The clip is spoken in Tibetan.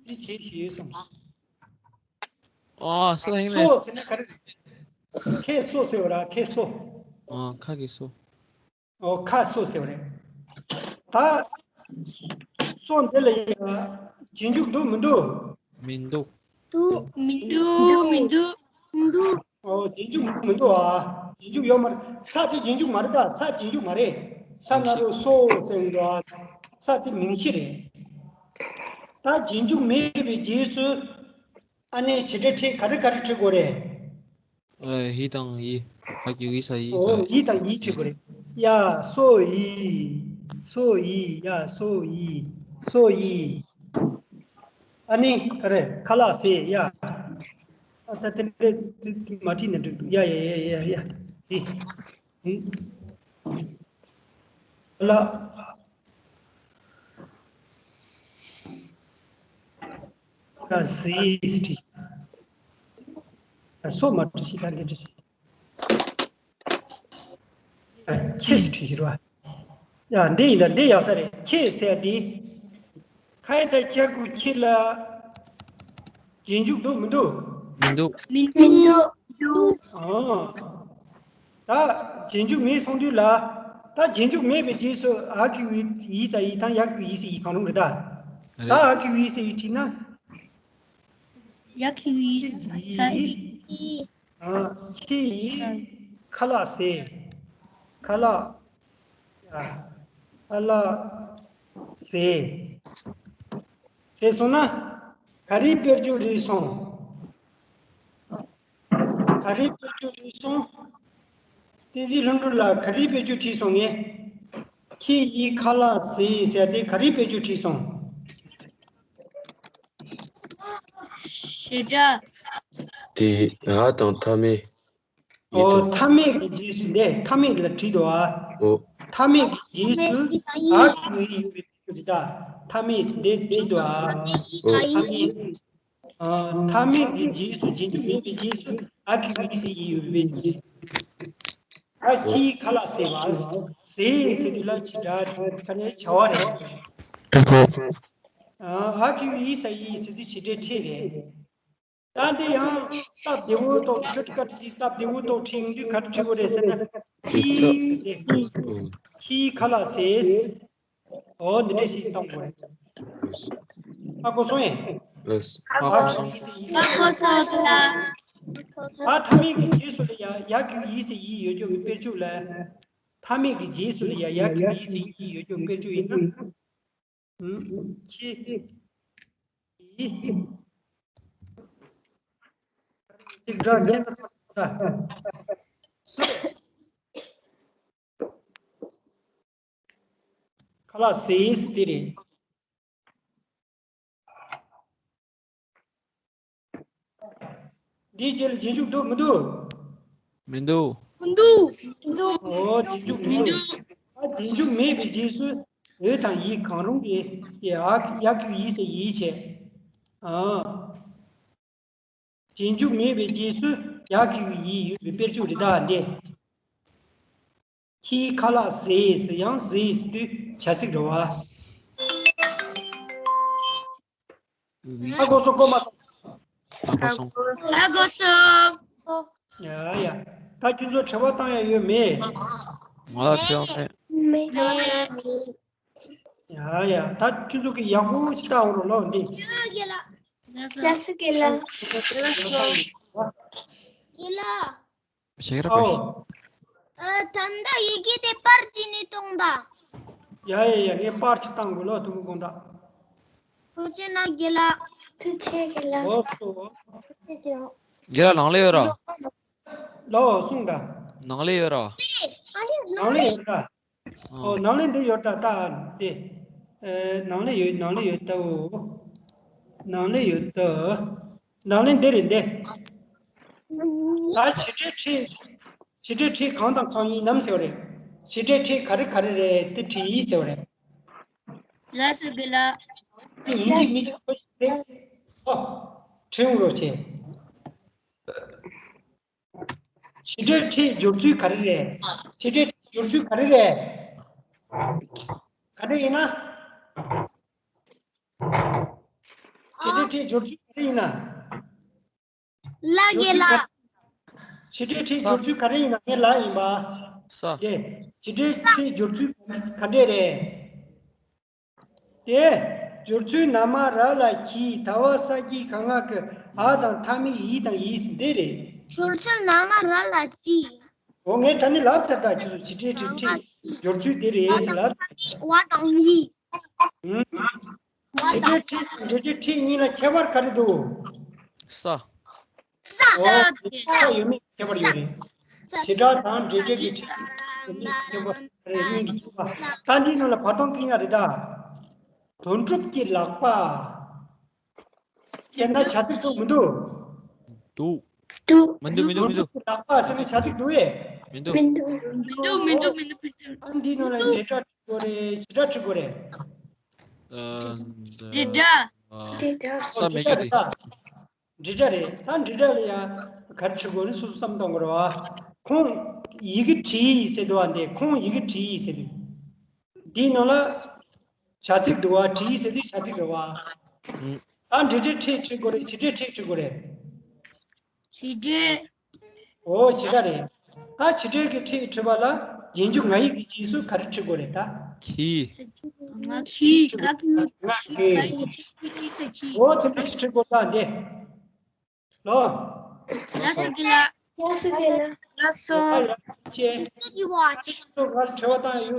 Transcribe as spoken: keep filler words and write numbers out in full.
ཅི་བྱེད་ཞུས་སོང་། ཨ་སོ་ཧེ་མེ། སོ་ཟེར་ན་ག་རེ། ཁེ་སོ་ཟེར་བ་ར་ཁེ་སོ། ཨ་ཁ་གི་སོ། ཨོ་ཁ་སོ་ཟེར་བ་རེད། ད་སོ་འདི་ལ་ཡང་རྗེས་འཇུག་འདུག་མི་འདུག་མི་འདུག་འདུག་མི་འདུག་མི་འདུག་མི་འདུག་ཨོ་རྗེས་འཇུག་མི་འདུག་ཨ། རྗེས་འཇུག་ཡོད་མ་རེད། ས་དེ་རྗེས་འཇུག་མ་རེད། ད་ས་རྗེས་འཇུག་མ་རེད། ས་ན་རོ་སོ་ཟེར་འདུག་ཨ། ས་དེ་མིང་གཞི་རེད། ད་རྗེས་འཇུག་མེད་པའི་རྗེས་སུ་ཨ་ནི་བྱེད་སྒྲ་ཁྲིད་ག་རེ་ག་རེ་ཁྲིད་དགོས་རེད། ཨ་ཧི་དང་ཡི། ཧ་གི་ཡི་ས་ཡི། ཨོ་ཡི་དང་ཡི་ཁྲིད་དགོས་རེད། ཡ་སོ་ཡི། སོ་ཡི། ཡ་སོ་ཡི། སོ་ཡི། ཨ་ནི་ག་རེ་ཁ་ལག་ཟས་ཡ། ཨ་ད་དེ་འདྲ་མ་ཁྲིད་ན་འགྲིག་འདུག་ཡ་ཡ་ཡ་ཡ་ཡ། ཧི། ཧི། ཁ་ལག་ཨ་ཟི་ཟི་ཏི། ཨ་སོ་མ་ཏི་ཤི་ད་འདི་ཏི་ཤི། ཨ་ཁྱི་ཟི་ཏི་ཤི་རུ་ཨ། ཡ་འདི་ཡིན་ད་འདི་ཡག་ས་རེད། ཁྱི་ཟེར་འདི། ཁ་ཡ་ད་ཁྱ་གུ་ཁྱི་ལ་རྗེས་འཇུག་འདུག་མི་འདུག་མི་འདུག་མི་འདུག་མི་འདུག་ཨ། ད་རྗེས་འཇུག་མེད་སོང་དུས་ལ། ད་རྗེས་འཇུག་མེད་པའི་རྗེས་སུ་ཨ་གི་ཡི་ས་ཡི་དང་ཡ་གི་ཡི་ས་ཡི་གང་རུང་རེད་ད། ད་རེད། ཨ་གི་ཡི་ས་ཡི་བྲིས་ན། ཡ་གི་ཡི་ས་ཡི། ཡི། ཨ་ཁྱི་ཡི་ཁ་ལག་ཟས། ཁ་ལག་ཨ་ཁ་ལག་ཟས། ཟས་སོང་ན་ག་རེ་དཔེར་བརྗོད་རེད་སོང་། ག་རེ་དཔེར་བརྗོད་བྲིས་སོང་། བསྟན་འཛིན་ལྷུན་གྲུབ་ལགས་ག་རེ་དཔེར་བརྗོད་བྲིས་སོང་ངས། ཁྱི་ཡིས་ཁ་ལག་ཟས་ཟེར་དེ་ག་རེ་དཔེར་བརྗོད་བྲིས་སོང་། བྱེད་སྒྲ། དེ་ཨ་དང་མཐའ་མེད། ཨོ་མཐའ་མེད་ཀྱི་རྗེས་སུ་འདས་མཐའ་མེད་ལ་བྲིས་འདུག་ཨ། ཨོ། མཐའ་མེད་ཀྱི་རྗེས་སུ་ཨ་གི་ཡོད་པའི་དཔེར་བརྗོད་རེད་ད། མཐའ་མེད་ཟེར་འདས་བྲིས་འདུག་ཨ། ཨོ། མཐའ་མེད་ཟེར། ཨ། མཐའ་མེད་ཀྱི་རྗེས་སུ་རྗེས་འཇུག་མེད་པའི་རྗེས་སུ་ཨ་གི་ཡི་ས་ཡི་ཡོད་པའི་རྗེས། ཨ་ཁྱིའི་ཁ་ལག་ཟས་པ། ཟས་ཟེར་དུས་ལ་ཆི་འདྲ་རེད། ཁ་ནས་བྱ་བ་རེད། ཨ་ཨ་གི་ཡི་ས་ཡི་ཟེར་དུས་བྱེད་སྒྲའི་ཕྲད་རེད། ད་འདི་ཡང་སྟབས་བདེ་བོ་ཐོག་ཁྱོད་ཀ་ཅིག་སྟབས་བདེ་བོ་ཐོག་ཁྲིད་ཡོང་དུས་ག་རེ་ཁྲིད་དགོས་རེད་ཟེར་ན། ཁྱིའི་ཟེར་ཏེ། ཁྱིའི་ཁ་ལག་ཟས། འོ་འདི་འདྲ་ཞིག་གཏོང་དགོས་རེད། ཧ་གོ་སོང་ངས། ལགས། ཧ་གོ་སོང་། ཧ་གོ་སོང་ལགས། ད་མཐའ་མེད་ཀྱི་རྗེས་སུ་ལ་ཡ་ཡ་གི་ཡི་ས་ཡི་ཡོད་རྒྱུ་གི་དཔེར་བརྗོད་ལ། མཐའ་མེད་ཀྱི་རྗེས་སུ་ལ་ཡ་ཡ་གི་ཡི་ས་ཡི་ཡོད་རྒྱུ་དཔེར་བརྗོད་ཡིན་ན། ཁྱི། ཡི། ཅིག་སྒྲ་ཁྱད་མཚར་ད། ཁ་ལག་ཟས་དེ་རེད། འདིའི་རྗེས་ལ་རྗེས་འཇུག་འདུག་མི་འདུག་མི་འདུག་མི་འདུག་མི་འདུག་ཨོ་རྗེས་འཇུག་མི་མི་འདུག་འདུག་ཨ་རྗེས་འཇུག་མེད་པའི་རྗེས་སུ་འོ་དང་ཡི་གང་རུང་གི་ཡ་ཡ་གི་ཡི་ཟེར་ཡིད་བྱས། ཨ། རྗེས་འཇུག་མེད་པའི་རྗེས་སུ་ཡ་གི་ཡི་ཡོད་པའི་དཔེར་བརྗོད་རེད་ད་འདི། ཁྱིའི་ཁ་ལག་ཟས་ཟེར་ཡང་ཟས་ཟེར་དུས་བྱ་ཚིག་རེད་བ། ཨ་གོ་སོང་གོ་མ་སོང་། ཨ་གོ་སོང་། ཨ་གོ་སོང་། ཡ་ཡ། ད་ཁྱོད་ཚོ་དྲི་བ་བཏང་ཡ་ཡོད་མེད། ང་ལ་དྲི་བ་མེད། མེད། ཡ་ཡ། ད་ཁྱོད་ཚོ་གི་ཡག་པོ་ཅིག་བལྟ་འོང་རོགས་ལོ་འདི། རྒྱ་སུ་གི་ལ། གི་ལ། ཞེ་ར་པ། ཨོ། ཨ། ད་ལྟ་ཡི་གེ་དེ་པར་ཅི་ནས་གཏོང་ད། ཡ་ཡ་ཡ། ངས་པར་ཅིག་བཏང་དགོས་ལོ་ཐུག་གི་དགོངས་དག་ཐུགས་རྗེ་གནང་གི་ལ། ཐུགས་རྗེ་གི་ལ། ཨོ་སོ། ཐུགས་རྗེ་གི་ལ། གི་ལ་ནང་ལ་ཡོད་ར། ལོ་གསུངས་ད། ནང་ལ་ཡོད་ར། ཨ་ཡ་ནང་ལ་ཡོད་ད། ཨོ་ནང་ལས་འདི་ཡོད་ད་ད་འདི། ཨེ་ནང་ལས་ཡོད་ནང་ལས་ཡོད་ད་འོ། ནང་ལས་ཡོད་ད། ནང་ལས་འདི་རེད་འདི། ད་བྱེད་སྒྲའི་ཕྲད། བྱེད་སྒྲའི་ཕྲད་གང་དང་གང་ཡིན་ནམ་ཟེར་བ་རེད། བྱེད་སྒྲའི་ཕྲད་ག་རེ་ག་རེ་རེད་དེ་བྲིས་ཡིན་ཟེར་བ་རེད། ལགས་སོ་དགེ་ལགས། དེ་ཡིན་གཅིག་མིན་གཅིག་ཁོ་ཅིག་རེད། ཨོ། ཕྲད་འོང་རོགས་བྱེད། བྱེད་སྒྲའི་ཕྲད་སྦྱོར་ཚུལ་ག་རེ་རེད། བྱེད་སྒྲའི་ཕྲད་སྦྱོར་ཚུལ་ག་རེ་རེད། ག་འདྲ་ཡིན་ན། བྱེད་འབྲེལ་ཕྲད་སྦྱོར་ཚུལ་ག་རེ་ཡིན་ན། ལ་རྒན་ལགས། བྱེད་འབྲེལ་ཕྲད་སྦྱོར་ཚུལ་ག་རེ་ཡིན་ན། ངའི་ལ་ཡིན་པ། ས། ཡེ། བྱེད་འབྲེལ་ཕྲད་སྦྱོར་ཚུལ་ག་འདྲས་རེད། དེ། སྦྱོར་ཚུལ་ན་མ་ར་ལ་གྱི། ད་བ་ས་ཀྱི་ག་ང་གི། འ་དང་མཐའ་མེད་ཡི་དང་ཡིས། འདི་རེད། སྦྱོར་ཚུལ་ན་མ་ར་ལ་ཅི། འོ་ངས་ད་ནི་ལབ་ཚར། ད་ཁྱོད་ཚོ་བྱེད་འབྲེལ་ཕྲད་སྦྱོར་ཚུལ་དེ་རེད་ཟེར་ལབ། འ་དང་ཡི། བྱེད་འབྲེལ་ཕྲད་འབྲེལ་ཕྲད་ཕྲད་གཉིས་ལ་ཁྱད་པར་ག་རེ་འདུག་ས། ས། ས་ཡོད་མེད་ཁྱད་པར་ཡོད་རེད། བྱེད་སྒྲ་དང་འབྲེལ་སྒྲ་གི་ཕྲད་ཡོད་མེད་ཁྱད་པར་རེད། གཉིས་ཀྱི་ཁྱད་པར། ད་འདིའི་ནང་ལ་བར་སྟོང་ཀི་ཡ་རེད་ད། དོན་གྲུབ་ཀྱི་ལག་པ། ཅན་ད་བྱ་ཚིག་འདུག་མི་འདུག་འདུག་མི་འདུག་མི་འདུག་མི་འདུག་ལག་པ་ཟེར་ནས་བྱ་ཚིག་འདུག་ཨེ། མི་འདུག་མི་འདུག་མི་འདུག་མི་འདུག་མི་འདུག་ཨ་འདིའི་ནང་ལ་འབྲེལ་སྒྲ་ཁྲིད་དགོས་རེད། བྱེད་སྒྲ་ཁྲིད་དགོས་རེད། འབྲེལ་སྒྲ། འབྲེལ་སྒྲ། ས་མེད་གི་དེ། འབྲེལ་སྒྲ་རེད་ད། འབྲེལ་སྒྲ་ལ་ཡ་ག་རེ་ཁྲིད་དགོས་རེད། སོ་སོ་བསམ་གཏོང་དགོས་རེད་བ། ཁོང་ཡི་གེ་བྲིས་ཟེར་འདུག་བ། འདི་ཁོང་ཡི་གེ་བྲིས་ཟེར་འདུག་འདིའི་ནང་ལ་བྱ་ཚིག་འདུག་བ། བྲིས་ཟེར་དུས་བྱ་ཚིག་རེད་བ། ད་འབྲེལ་སྒྲའི་ཕྲད་ཁྲིད་དགོས་རེད། བྱེད་སྒྲའི་ཕྲད་ཁྲིད་དགོས་རེད། བྱེད་སྒྲའི། འོ་བྱེད་སྒྲ་རེད། ད་བྱེད་སྒྲའི་གི་ཕྲད་ཁྲིད་པ་ལ་རྗེས་འཇུག་ང་ཡིག་གི་རྗེས་སུ་ག་རེ་ཁྲིད་དགོས་རེད་ད། གི། ང་གི། ག་གི། ང་གི། ག་ཡི་ཚིག་གི་ཅི་ས་གི། འོ་དེ་འདྲ་ཞིག་ཁྲིད་དགོས་ད་འདི། ལོ། ལ་ས་གི་ལ། ལ་ས་གི་ལ། ལ་སོ། ལ་ཡ་ཅེ། ས་གི་ཝ་ཅི། ཁྱེད་ཚོ་ག་རེ་དྲི་བ་བཏང་ཡོད།